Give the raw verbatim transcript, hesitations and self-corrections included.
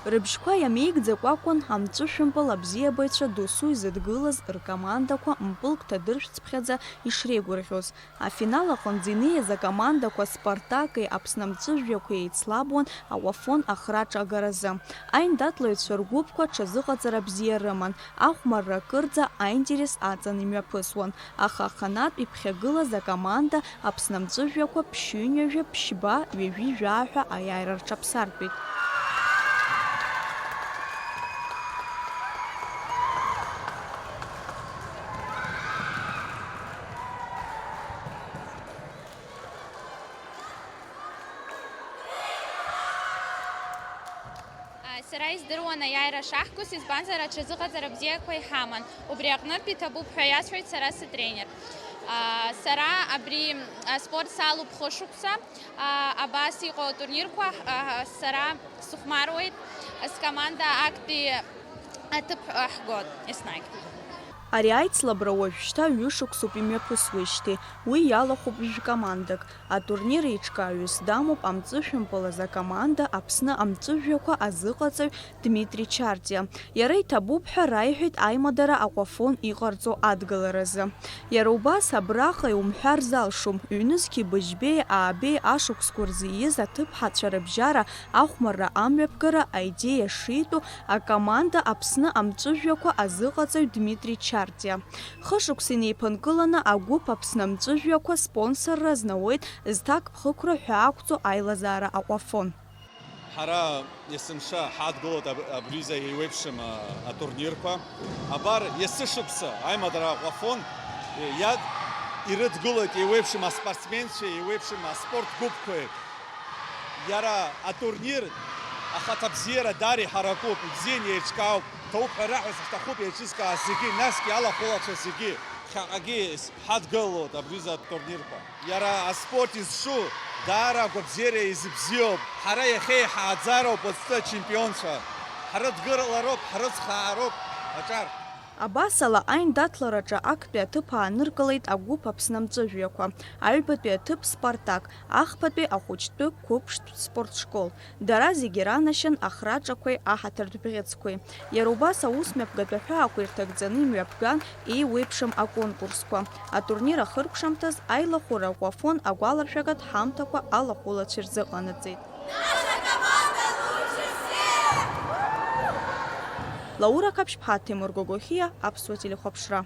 Рыбжьқәа иамеигӡакәа акәын амҵәышәымпыл абзиабаҩцәа досу изыдгылаз ркомандақәа мпылк ҭадыршәцыԥхьаӡа ишреигәырӷьоз. Афинал аҟынӡа инеиз акомандақәа Спартаки Аԥсны амҵәыжәҩақәеи еицлабуан Аҟәафон ахраҿа агаразы. Аиндаҭлаҩцәа ргәыԥқәа ҽазыҟаҵара бзиа рыман, ахәмарра кырӡа аинтерес аҵан имҩаԥысуан, аха аханатә иԥхьагылаз акоманда Аԥсны амҵәыжәҩақәа ԥшьынҩажәа ԥшьба ҩажәи жәаа ҳәа аиааира рҽаԥсартәит. Сара издыруан аиааира шаҳгоз, избанзар, аҽазыҟаҵара бзиақәа иҳаман. Убри аҟнытә иҭабуп ҳәа иасҳәеит сара сытренер. Сара абри аспорт салоуп хышықәса. Абас иҟоу атурнирқәа сара сыхәмаруеит, скоманда актәи аҭыԥ ҳгоит еснагь. Ари аицлабра уажәшьҭа ҩышықәсоуп имҩаԥысуеижьҭеи, уи иалахәуп жәкомандак. Атурнир еиҿкааҩыс дамоуп амҵәышәымпылаз акоманда Аԥсны амҵәыжәҩақәа азыҟаҵаҩ Дмитри Чартиа. Иара иҭабуп ҳәа раиҳәеит аимадара Аҟәафон иҟарҵо адгыларазы. Иара убас абраҟа иумҳәар залшом, ҩнызқьи быжьбеи аабеи ашықәсқәа рзы ииз аҭыԥҳацәа рыбжьара ахәмарра амҩаԥгара аидеиа шитәу акоманда Аԥсны амҵәыжәҩақәа азыҟаҵаҩ Дмитри Чартиа. Хышықәса инеиԥынкыланы агәыԥ Аԥсны амҵәыжәҩақәа спонсорра азнауеит зҭакԥхықәра ҳәа ақәҵоу аилазаара Аҟәафон. Ҳара есымша ҳадгылоит аб-, абриза еиуеиԥшым, а, атурнирқәа. Абар, есышықәса аимадара Аҟәафон, е, иад-, ирыдгылоит еиуеиԥшым аспортсменцәеи, еиуеиԥшым аспорт гәыԥқәеи. Иара атурнир ахаҭабзиара даара иҳаракуп, ибзианы еиҿкаауп, ҭоуп ҳәа раҳәа сышҭахуп еиҿызкааз зегьы, насгьы алахәылацәа зегьы, ԥхьаҟагьы ҳадгылоит абриза атурнирқәа. Иара аспорт изшу даара агәабзиара изыбзиоуп. Ҳара иахьа иҳааӡароуп уаҵәтәи ачемпионцәа. Ҳрыдгылароуп, ҳрыцхраароуп аҿар. Абасала, аиндаҭлараҿы актәи аҭыԥ ааныркылеит агәыԥ Аԥсны амҵәыжәҩақәа, аҩбатәи аҭыԥ Спартак, ахԥатәи ахәыҷтәы қәыԥштә спортшкол. Дара зегьы ранашьан ахраҿақәеи аҳаҭыртә бӷьыцқәеи. Иара убас аусмҩаԥгатә аҳәаақәа ирҭагӡаны имҩаԥган еиуеиԥшым аконкурсқәа. Атурнир ахыркәшамҭаз аилахәыра Аҟәафон агәаларшәагатә ҳамҭақәа алахәылацәа ирзыҟанаҵеит. Наша команда лучше всех! Лаура Қаԥшьԥҳа, Ҭемыр Гогохиа, Аԥсуа телехәаԥшра.